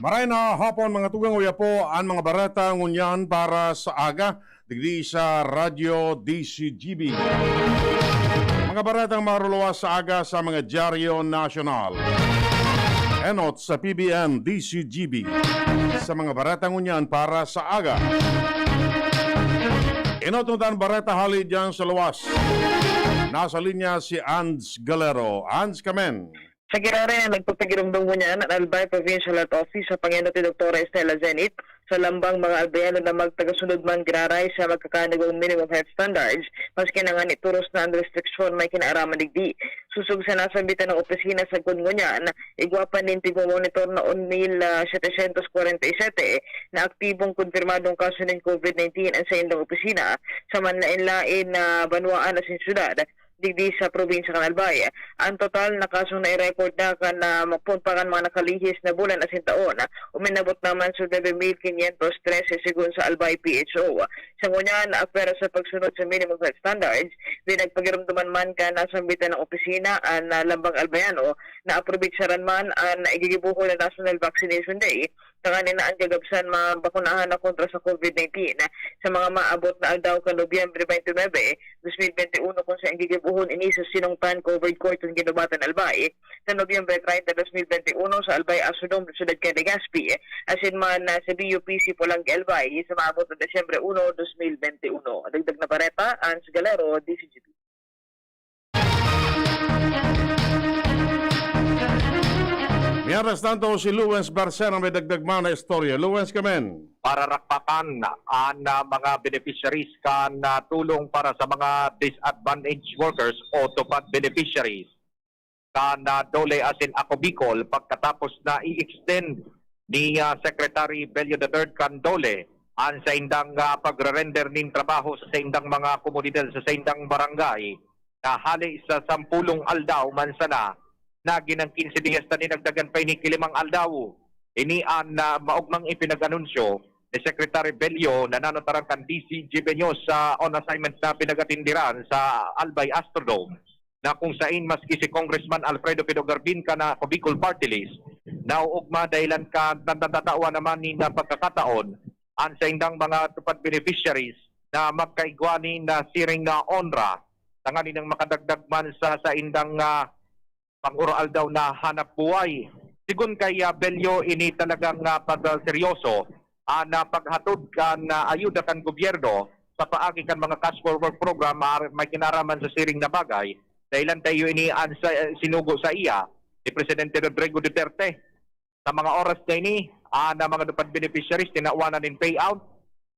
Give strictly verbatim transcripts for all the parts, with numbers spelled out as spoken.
Maray na hapon, mga tugang, uya po an mga bareta ngunyan para sa aga, digdi sa Radyo D C G B. Mga baretang maruluwas sa aga sa mga dyaryo nasyonal. Enot sa P B N D C G B. Sa mga bareta ngunyan para sa aga. Enot mo tan bareta hali dyan sa luwas. Nasa linya si Ans Galero. Ans, kamen. Sa giraray na nagpapagiromdom ngunyan an Albay Provincial Health Office sa pangenot ni Doktora Estela Zenit sa lambang mga Albayano na magtagasunod man giraray sa magkakanigong minimum health standards, maski na ngani toros na an restriksyon may kinaaraman digdi. Sosog sa nasambitan na opisina, sagkod ngunyan, igwa pa nin tigmomonitor na un mil setecientos kwarenta y sete na aktibong kumpirmadong kaso nin COVID nineteen an saindang opisina sa manlaen-laen na banwaan asin syudad digdi sa probinsya kan Albay. Ang total na kasong nai-record na kan, ah, mapon pa kan mga nakalihis na bulan asin taon, uminabot naman sa nuebe mil quinientos trese segun sa Albay P H O. Sa ngunyan, ah, pero sa pagsunod sa minimum health standards, pinagpagiromdoman man kan nasambitan na opisina an, ah, lambang Albayano na aprobetsaran man an igigibohon na National Vaccination Day, tanganing an gagabsan mabakunahan na kontra sa COVID nineteen. Sa mga maabot na aldaw kan Nobyembre twenty-nine, dos mil bente uno, kun saen gigibohon ini sa sinungtan covered court kan Guinobatan, Albay, sa Nobyembre treinta, dos mil bente uno, sa Albay Astrodome, Syudad kan Legazpi, asin man, ah, sa B U P C Polangui, Albay, sa maabot na Disyembre uno, dos mil bente uno. Dagdag na bareta, Ans Galero, D C G B. Mientras tanto, si Luwens Barcena may dagdag man na istorya. Luwens, kamen. Pararakpakan an, ah, mga beneficiaries kan, ah, tulong para sa mga disadvantaged workers o TUPAD beneficiaries kan, ah, DOLE asin Ako Bicol pagkatapos na i-extend ni, ah, Secretary Bello the third kan DOLE an saindang, ah, pagre-render nin trabaho sa saindang mga komunidad, sa saindang barangay, na hali sa sampulong aldaw man sana, nagin nang kinse diyas ta dinagdagan pa ini ki limang aldaw. Ini an, ah, maogmang ipinag-anunsyo ni Secretary Bello na nanutaran kan D C G B News sa on assignment na pinagatindiran sa Albay Astrodome, na kung sain maski si Congressman Alfredo Pedro Garbin kan Ako Bicol Party List, nauugma dahilan kan natatawan naman nin pagkakataon an saindang mga TUPAD beneficiaries na magkaigwa nin siring na onra, tanganing makadagdag man sa saindang, ah, pang-oroaldaw na hanap buhay. Sigon kay, ah, Bello, ini talagang, ah, pag, ah, seryoso an, ah, paghatod kan, ah, ayuda kan gobyerno sa paagi kan mga cash for work program, ah, may kinaraman sa siring na bagay. Dahilan ta iyo ini an sa, sinugo sa iya ni Presidente Rodrigo Duterte. Sa mga oras na ini, an mga TUPAD beneficiaries tinawan na nin payout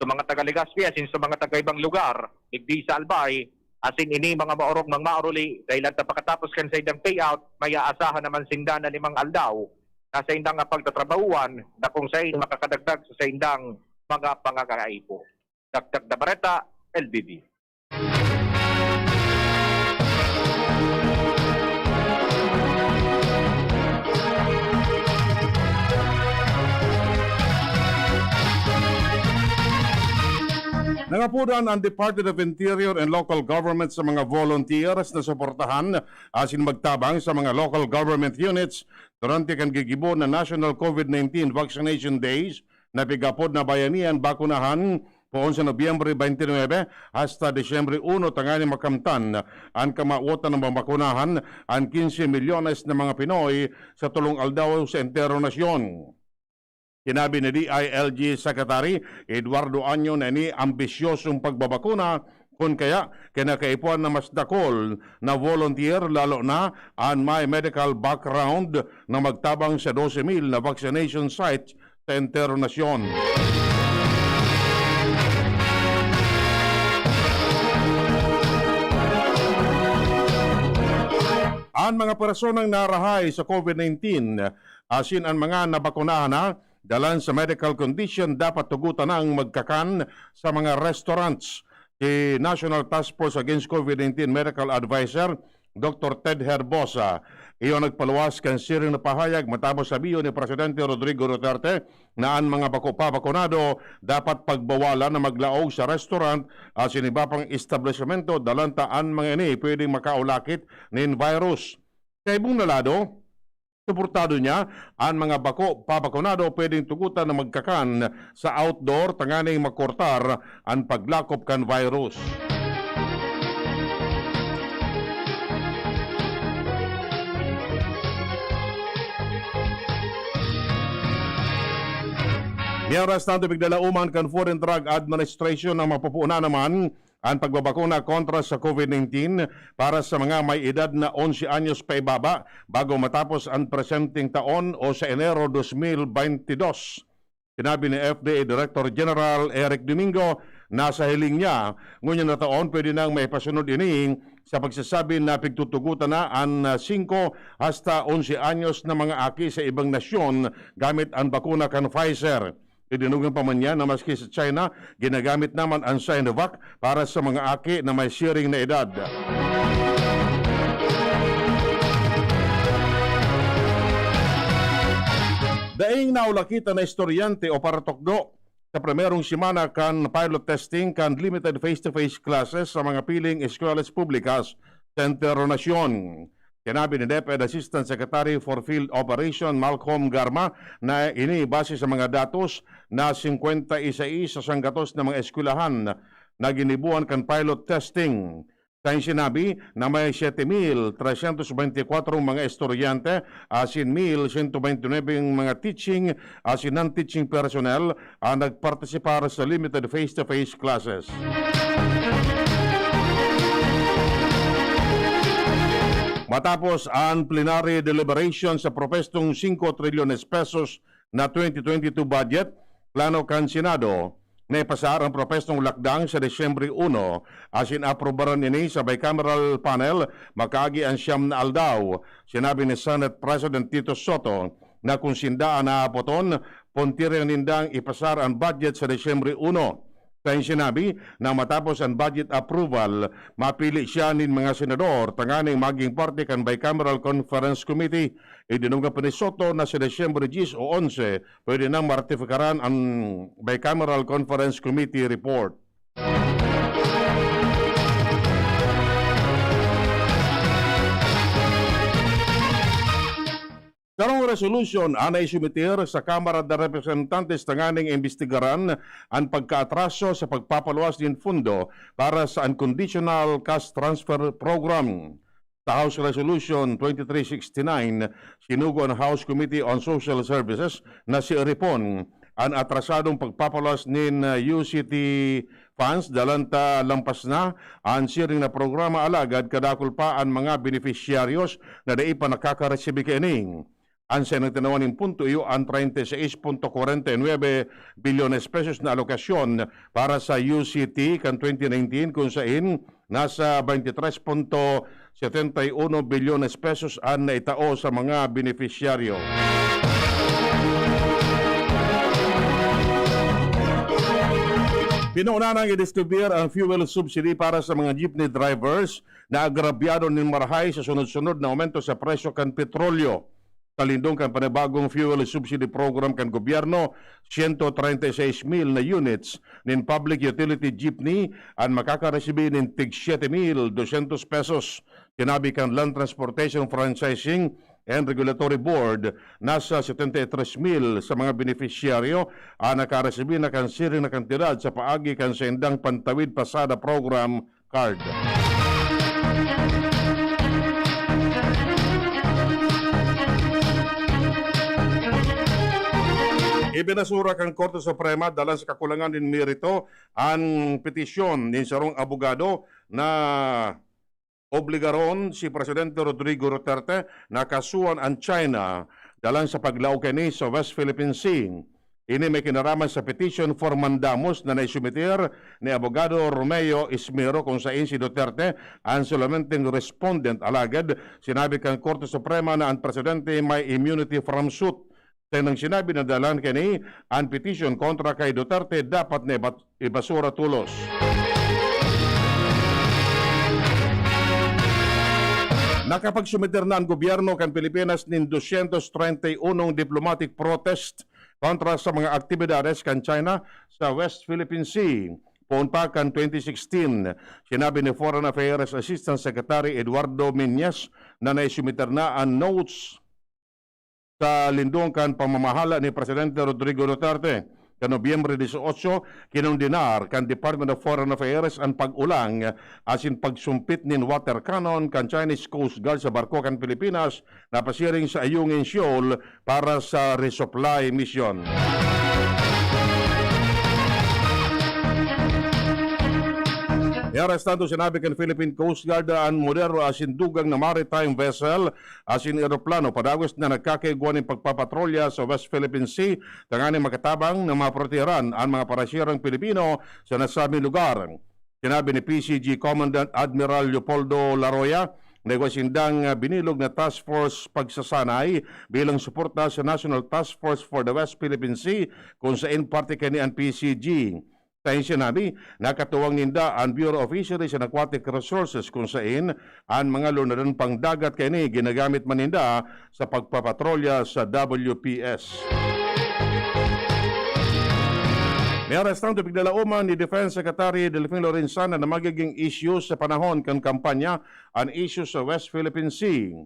sa mga taga Legazpi asin sa mga taga ibang lugar digdi sa Albay, asin ini mga maorog mang maoruli, dahilan ta pakatapos kan saindang payout, may aasahan naman sinda na limang aldaw na saindang pagtatrabahuan na kung sain makakadagdag sa saindang mga pangangaipo. Dagdag na bareta, L B B. Nangapodan ang Department of Interior and Local Government sa mga volunteers na suportahan asin magtabang sa mga local government units durante kan gigibo na National COVID nineteen Vaccination Days na pigapod na Bayanihan Bakunahan poon sa Nobyembre twenty-nine hasta Disyembre uno, tanganing makamtan an kamawotan na mabakunahan an quince milyones na mga Pinoy sa tolong aldaw sa entero nasyon. Sinabi ni D I L G Secretary Eduardo Año na ini ambisyosong pagbabakuna, kun kaya kinakaipuhan na mas dakul na volunteer, lalo na an may medical background, na magtabang sa dose mil na vaccination sites sa entero nasyon. An mga personang narahay sa COVID nineteen, asin an mga nabakunahan na dalan sa medical condition, dapat tugutan ang magkakan sa mga restaurants. Si National Task Force Against COVID nineteen Medical Advisor Doktor Ted Herbosa, iyo nagpaluwas kan siring na pahayag matapos sabiyon ni Presidente Rodrigo Duterte na an mga bako pa bakunado dapat pagbawalan na maglaog sa restaurant asin iba pang establisemento, dalan ta an mga ini pwedeng makaulakit nin virus. Sa ibong na lado, Suportado niya, an mga bako pa bakunado pwedeng tugotan na magkakan sa outdoor tanganing makortar an paglakop kan virus. Mientras tanto, pigdalaoman kan Food and Drug Administration na mapupunan naman an pagbabakuna kontra sa COVID nineteen para sa mga may edad na onse anyos paibaba bago matapos an presenteng taon o sa Enero dos mil baynte dos. Sinabi ni F D A Director General Eric Domingo na sa hiling niya, ngunyan na taon pwede nang maipasunod ini sa pagsasabi na pigtutugotan na an singko hasta onse anyos na mga aki sa ibang nasyon gamit an bakuna kan Pfizer. Idinugang pa man niya na maski sa China, ginagamit naman an Sinovac para sa mga aki na may siring na edad. Daing naulakitan na estudyante o paratukdo sa primerong semana kan pilot testing kan limited face-to-face classes sa mga piling eskwela's publikas sa entero nasyon. Sinabi ni DepEd Assistant Secretary for Field Operation Malcolm Garma na ini base sa mga datos na singkwenta y seis sa sanggatos na mga eskwelahan na giniboan kan pilot testing. Sa sinabi na may siyete mil tresyentos bente kwatro mga estudyante asin mil sento bente nuebe mga teaching asin non-teaching personnel ang nagpartisipar sa limited face-to-face classes. Matapos an plenary deliberation sa propestong singko trilyones pesos na twenty twenty-two budget, plano kan Senado na ipasar ang propestong lakdang sa Disyembre uno, asin aprobaran ini sa bicameral panel makaagi an siyam na aldaw, sinabi ni Senate President Tito Soto na kung sinda an aapoton, puntirya nindang ipasar an budget sa Disyembre uno. Sa sinabi na matapos ang budget approval, mapili siya nin mga senador tanganing maging parte kan Bicameral Conference Committee. Idinunggan pa ni Soto na sa Disyembre diyes o onse, pwede nang maratifikaran ang Bicameral Conference Committee report. Sarong resolusyon an naisumiter sa Kamara de Representantes tanganing imbestigaran an pagkaatraso sa pagpapaluwas nin pondo para sa Unconditional Cash Transfer Program. Sa House Resolution twenty-three sixty-nine, sinugo an House Committee on Social Services na si Ripon an atrasadong pagpapaluwas nin, uh, U C T funds, dalan ta lampas na an siring na programa, alagad kadakul pa an mga benepisyaryos na dai pa nakakaresibi kaini. An saindang tinawan nin punto iyo an treinta y seis punto kwarenta y nuebe bilyones pesos na alokasyon para sa U C T kan twenty nineteen, kun sain nasa twenty-three punto setenta y uno bilyones pesos an naitao sa mga benepisyaryo. Pinuna nang i-distribute ang fuel subsidy para sa mga jeepney drivers na agrabyado nin marahay sa sunod-sunod na aumento sa presyo kan petrolyo. Sa lindong kan panibagong fuel subsidy program kan gobyerno, siyento treinta y seis mil na units nin public utility jeepney an makakaresibi nin tig siyete mil dosyentos pesos. Sinabi kan Land Transportation Franchising and Regulatory Board, nasa setenta y tres mil sa mga benepisyaryo an nakaresibi na kan siring na kantidad sa paagi kan saindang Pantawid Pasada Program card. Ibinasura kan Korte Suprema dalan sa kakulangan nin merito an petisyon nin sarong abogado na obligaron si Presidente Rodrigo Duterte na kasuhan an China dalan sa paglaog kaini sa West Philippine Sea. Ini may kinaraman sa petition for mandamus na naisumiter ni Abogado Romeo Ismero, kung sain si Duterte an solamenteng respondent. Alagad sinabi kan Korte Suprema na an presidente may immunity from suit. Sa nang sinabi na dalan kaini an petition kontra kay Duterte, dapat na ibat-, ibasura tolos. Nakapagsumiter na an gobyerno kan Pilipinas nin dosyentos treinta y unong diplomatic protest kontra sa mga aktibidades kan China sa West Philippine Sea. Poon pa kan twenty sixteen, sinabi ni Foreign Affairs Assistant Secretary Eduardo Meñas na naisumiter na an notes sa lindong kan pamamahala ni Presidente Rodrigo Duterte. Kan Nobyembre dieciocho, kinondenar kan Department of Foreign Affairs an pag-ulang asin pagsumpit nin water cannon kan Chinese Coast Guard sa barko kan Pilipinas na pasiring sa Ayungin Shoal para sa resupply mission. Miarestado sinabi kan Philippine Coast Guard an moderno asin dugang na maritime vessel asin eroplano padagos na nagkakaigwa nin pagpapatrolya sa West Philippine Sea tanganing makatabang na maprotehiran an mga pasahirong Pilipino sa nasabing lugar. Sinabi ni P C G Commandant Admiral Leopoldo Laroya na igwa sindang, ah, binilog na task force pagsasanay bilang suporta sa National Task Force for the West Philippine Sea, kung sain parte kani an P C G. Sa sinabi, nakatuwang ninda an Bureau of Fisheries and Aquatic Resources, kung sain an mga lunadan pang dagat kani ginagamit man ninda sa pagpapatrolya sa W P S. May arestang tubig na lauman ni Defense Secretary Delfin Lorenzana na magiging issue sa panahon kan kampanya an issue sa West Philippine Sea.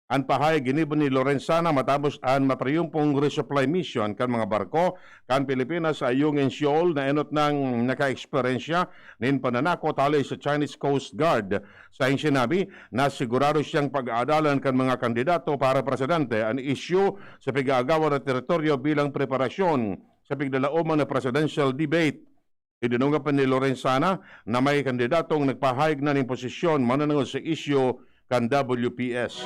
An pahayag ginibo ni Lorenzana matapos an matriyumpong resupply mission kan mga barko kan Pilipinas sa Ayungin Shoal na enot nang naka-eksperyensya nin pananakot hale sa Chinese Coast Guard. Sa sinabi, na sigurado siyang pag-aadalan kan mga kandidato para presidente an isyu sa pig-aagawan na teritoryo bilang preparasyon sa piglalauman na presidential debate. Idinungog pa ni Lorenzana na may kandidatong nagpahayag na nin posisyon mananangod sa isyu kan W P S.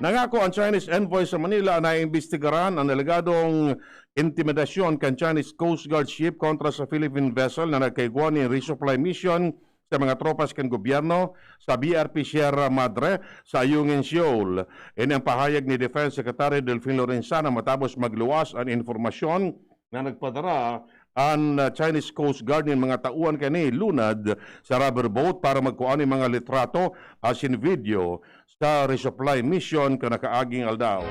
Nangako ang Chinese envoy sa Manila na imbestigaran ang alegadong intimidasyon kan Chinese Coast Guard ship kontra sa Philippine vessel na nagkaigwa nin resupply mission sa mga tropas kan gobyerno sa B R P Sierra Madre sa Ayungin Shoal. Ini ang pahayag ni Defense Secretary Delfin Lorenzana matapos magluwas an impormasyon na nagpadara an, ah, Chinese Coast Guard nin mga tauhan kani lunad sa rubber boat para magkua nin mga litrato asin video sa resupply mission kan nakaaging aldaw.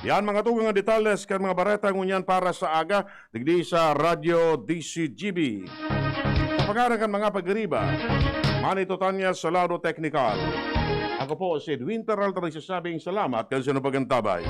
Yan mga tugang an detalles kan mga bareta ngunyan para sa aga, digdi sa Radyo D C G B. Sa pangaran kan mga pagiriba, Manny Totanya sa lado teknikal. Ako po si Edwin Peralta nagsasabing salamat kan sa inyong pag-antabay.